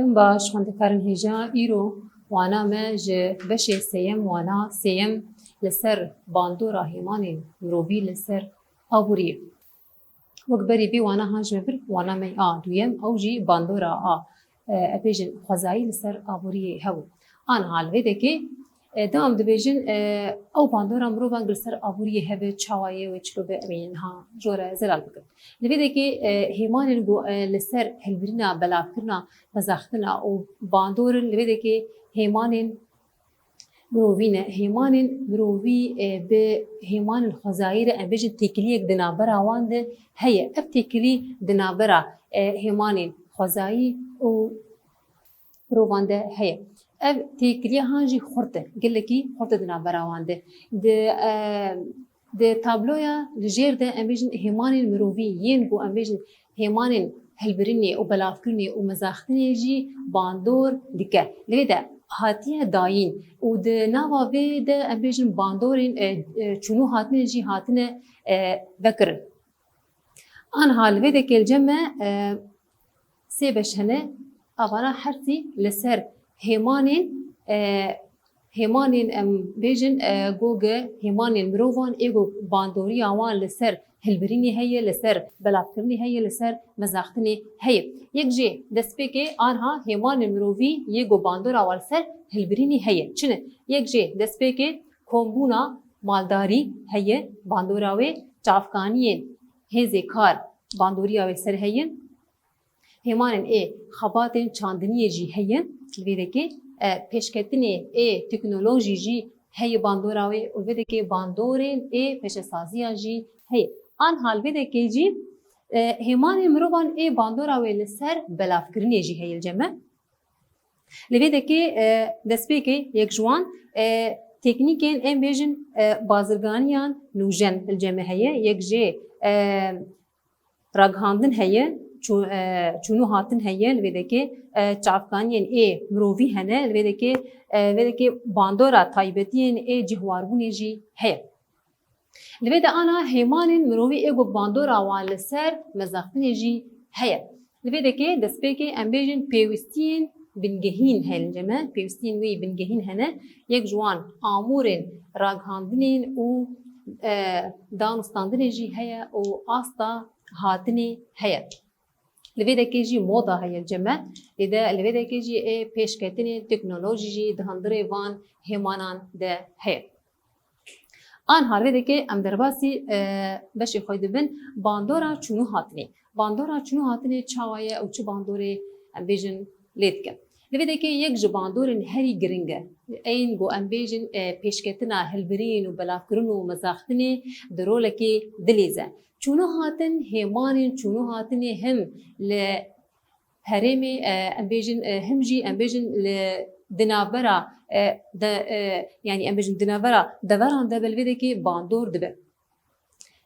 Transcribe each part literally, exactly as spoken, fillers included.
Baş, xwendekarên hêja, îro wana me ji beşê sêyem, wana sêyem li ser bandora hêmanên mirovî li ser aboriyê. Wek berî vê wana han ji me vir, wana me a duyem, ew jî bandora a, e, em bêjin xwezayî li ser aboriyê hebû. Aniha li vê dekê, e, dewam dibêjin, e, ew bandora mirovan li ser aboriyê hebe, çawa ye wê çilo be, em ê niha jore zelal bikin. Li vê dekê, e, hêmanên ku, e, li ser hilbirîna, belavkirina, mezaqtina û bandor in, li vê dekê hêmanên mirovî ne. Hêmanên mirovî, e, bi hêmanên xwezayî re, em bêjin, têkiliyek di navbera wan de heye. Ev têkilî di navbera, e, hêmanên xwezayî û mirovan de heye. Ev têkiliya han jî xurt e, gelekî xurt e di navbera wan de. Di, e, di tabloya li jêr de, em bêjin, hêmanên mirovî yên ku, em bêjin, hêmanên hilbirînê û belavkirinê û mezaqtinê jî bandor dike. Li vê de hatiye dayîn û di nava vê de, em bêjin, bandorên, e, e, çûn û hatinê jî hatine, e, vekirin. Aniha li vê dekê li cem me, e, sê beş hene, evana hersî li ser hêmanên, e, hêmanên, em bêjin, e, goge hêmanên mirovan ê ku bandoriya wan li ser hilbirînê heye, li ser belavkirinê heye, li ser mezaqtinê heye. Yek jê destpêkê anha hêmanên mirovî yê ku bandora wan li ser hilbirînê heye. Çi ne? Yek jê destpêkê kombûna maldarî heye, bandora wê çavkaniyên hêzê kar bandoriya wê ser heye. Hêmanên ê xebatên çandiniyê jî heye. Li vê dekê, e, pêşketinê ê teknolojî jî heye bandora wê û li vê dekê bandorên ê pêşesaziya jî heye. Anha li vê dekê jî, e, hêmanên mirovan ê bandora wê li ser belavkirinê jî heye li cem me. Li vê dekê, e, destpêkê yek ji wan, e, teknîkên em bêjin, e, bazirganiyan nûjen li cem me heye. Yek jê, e, ragihandin heye, çû-, e, çûn û hatin heye, li vê dekê, e, çavkaniyên ê mirovî hene, li vê dekê, e, vê dekê bandora taybetiyên ê cihwarbûnê jî heye. Li vê de ana hêmanên mirovî ê ku bandora wan li ser mezaqtinê jî heye. Li vê dekê destpêkê em bêjin pêwîstiyên bingehîn hene li cem me, pêwîstiyên wê bingehîn hene. Yek ji wan amûrên ragihandinên û, e, danûstandinê jî heye û asta hatinê heye. Li vê dekê jî moda heye li cem me. Lê de li vê dekê jî ê pêşketinên teknolojî jî di hundirê van hêmanan de heye. Anha li vê dekê em derbasî, e, beşê xwe dibin bandora çûn û hatinê. Bandora çûn û hatinê çawa ye û çi bandorê, em bêjin, lê dike? Li vê dekê yek ji bandorên herî giring e. Ên ku em bêjin, e, pêşketina hilbirîn û belavkirin û mezaqtinê di rolekê dilîze. Çûn û hatin, hêmanên çûn û hatinê him li herêmê, e, em bêjin, e, him jî em bêjin li di navbera, e, de, e, yanî em bêjin di navbera deveran de be li vê dekê bandor dibe.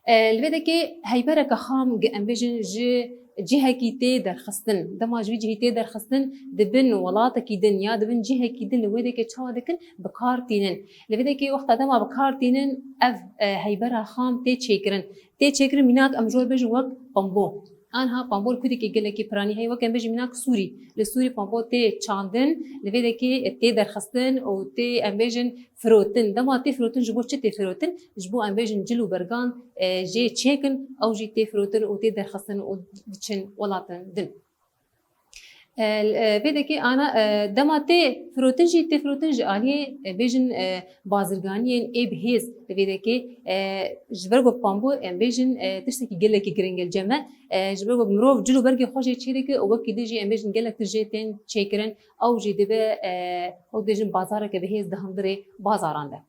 E, li vê dekê heybereke xam gi-, em bêjin ji cihekî tê derxistin. Dema ji vî cihî tê derxistin, di bin welatekî din ya di bin cihekî din li wê dekê çawa dikin, bi kar tînin. Li vê dekê wexta dema bi kar tînin, ev, e, heybera xam tê çêkirin. Tê çêkirin, mînak em jor bêjin wek pambo. Anha pambor kudekî gelekî piranî heye, wek em bêjin mînak sûrî. Li sûrî pambo tê çandin, li vê dekê tê derxistin û tê, em bêjin, firotin. Dema tê firotin, ji bo çi tê firotin? Ji bo, em bêjin, cil û bergan, e, jê çêkin, ew jî tê firotin û tê derxistin û diçin welatin din. E, e, vê dekê ana, e, dema tê firotin jî, tê firotin ji aliyê, e, bêjin, e, bazirganiyên ê bihêz li vê dekê, e, ji ber ku pambo, em bêjin, e, tiştekî gelekî giring e li cem me. E, ji ber ku mirov cil û bergê xwe jê çêdike û wekî din jî, em bêjin, gelek tişt jê tên çêkirin, ew jî dibe, e, wek dibêjin, bazareke bihêz di hundirê bazaran de.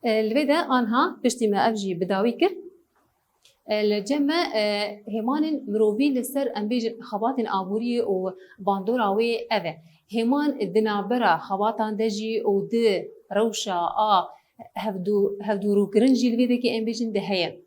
E, li vê de anha piştî me ev jî bi dawî kir. E, li cem me, e, hêmanên mirovî li ser, em bêjin, xebatên aboriyê û bandora wê ev e. Hêman di navbera xebatan de jî û di rewşa a hevdû-, hevdûrûkirin jî li vê dekê, em bêjin, de heye.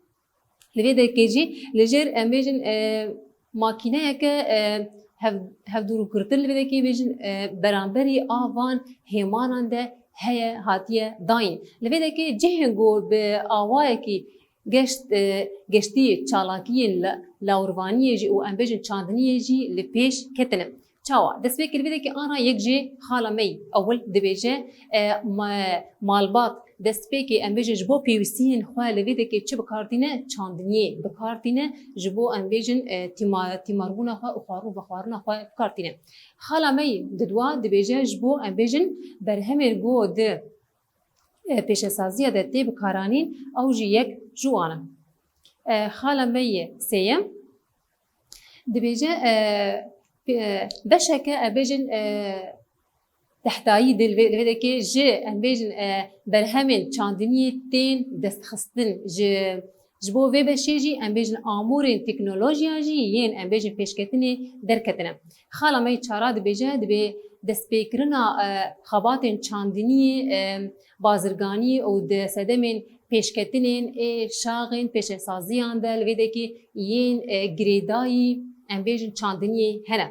Li vê dekê jî li jêr, em bêjin, e, makîneyeke, e, hev-, hevdûrûkirtin li vê dekê bêjin, e, beramberî a van hêmanan de heye, hatiye dayîn. Li vê dekê cihên ku bi awayekî geşt, e, geştî çalakiyên la-, lawirvaniyê jî û, em bêjin, çandiniyê jî li pêş ketine. Çawa? Destpêkê li vê dekê ana yek jê xala me yî ewil dibêje, e, ma-, malbat destpêkê em bêjin ji bo pêwîstiyên xwe li vê dekê çi bi kar tîne? Çandiniyê bi kar tîne, ji bo em bêjin, e, tîma-, tîmarbûna xwe û xwarin vexwarina xwe bi kar tîne. Xala me yî didwa dibêje ji bo em bêjin berhemên ku di, e, pêşesaziya de tê bikaranîn, ew jî yek ji wan e. E, xala me yê sêyem dibêje, e, e, beşeke, e, bêjin, e, tehtayî di li vê, li vê dekê ji, em bêjin, e, berhemên çandiniyê tên destxistin. Ji, ji bo vê beşê jî, em bêjin, amûrên teknolojiya jî yên, em bêjin, pêşketinê derketine. Xala me yê çara dibêje, dibê destpêkirina, e, xebatên çandiniyê, e, bazirganiyê û di sedemên pêşketinên ê şaxên pêşesaziyan de li vê dekê yên, e, girêdayî, em bêjin, çandiniyê hene.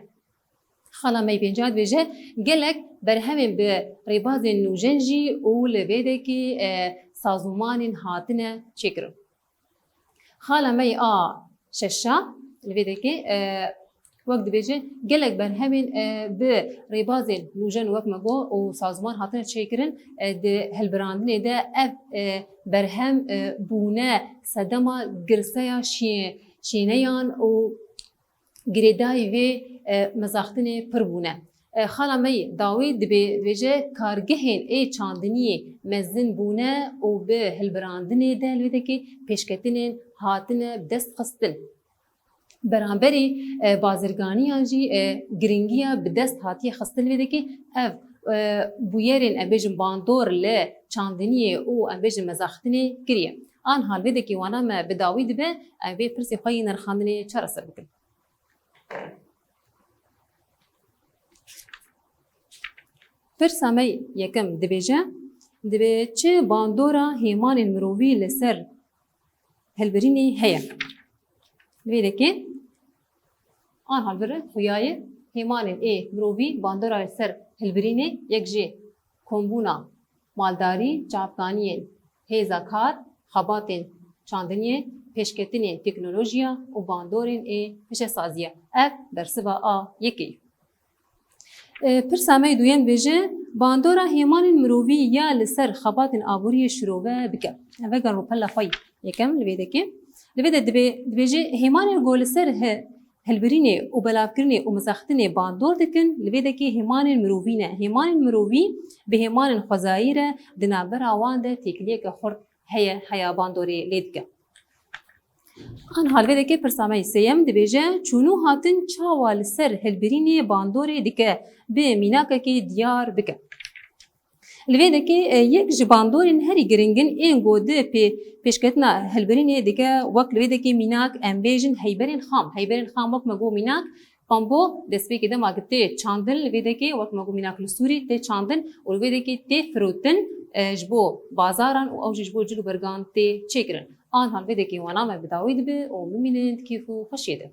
Xala me yê pênca dibêje, gelek berhemên bi rêbazên nûjen jî û li vê dekê, e, sazûmanên hatine çêkirin. Xala me yê a şeşa li vê dekê, e, wek dibêje, gelek berhemên, e, bi rêbazên nûjen wek me got û sazûman hatine çêkirin, e, di hilbirandinê de ev, e, berhem, e, bûne sedema girseya şî-, şîneyan û girêdayî vê, e, mizaxtinê pir bûne. E, xala me yê dawî dibê, dibêje kargehên ê çandiniyê mezin bûne û bi hilbirandinê de li vê dekê pêşketinên hatine bi dest xistin. Beramberî, e, bazirganiya jî, e, giringiya bi dest hatiye xistin li vê dekê ev, e, bûyerên, em bêjin, bandor li çandiniyê û, em bêjin, mizaxtinê kiriye. Anha li vê dekê wana me bi dawî dibe, em vê pirsê xwe yê nirxandinê çareser bikin. Pirsa me yekem dibêje, dibê çi bandora hêmanên mirovî li ser hilbirînê heye? Li vê dekê anha vir xuyaye hêmanên ê mirovî bandora li ser hilbirînê yek jê kombûna maldarî, çavkaniyên hêza kar, xebatên çandiniyê, pêşketinên teknolojiya û bandorên ê pêşesaziya. Ev bersiva a yekê. E, pirsa me yê duyem dibêje, bandora hêmanên mirovî ya li ser xebatên aboriyê şirove bike. Ev veger rûpela xwe yê yekem li vê dekê. Li vê de dibê, dibêje, hêmanên ku li ser he-, hilbirînê û belavkirinê û mizaxtinê bandor dikin, li vê dekê hêmanên mirovî ne. Hêmanên mirovî bi hêmanên xwezayî re di navbera wan de têkiliyeke xurt heye, heya bandorê lê dike. Anha li vê dekê pirsa me yê sêyem dibêje, çûn û hatin çawa li ser hilbirînê bandorê dike, bi mînakekê diyar bike. Li vê dekê, e, yek ji bandorên herî giringin ên ku di pê-, pêşketina hilbirînê dike, wek li vê dekê mînak em bêjin heyberên xam. Heyberên xam wek me got mînak, pambo destpêkê dema ku tê çandin li vê dekê, wek me got mînak li Sûrî tê çandin û li vê dekê tê firotin, e, ji bo bazaran û ew jî ji bo cil û bergan tê çêkirin. Anha li vê dekê wana me bi dawî dibe û bimînin di kêf û xweşiyê de.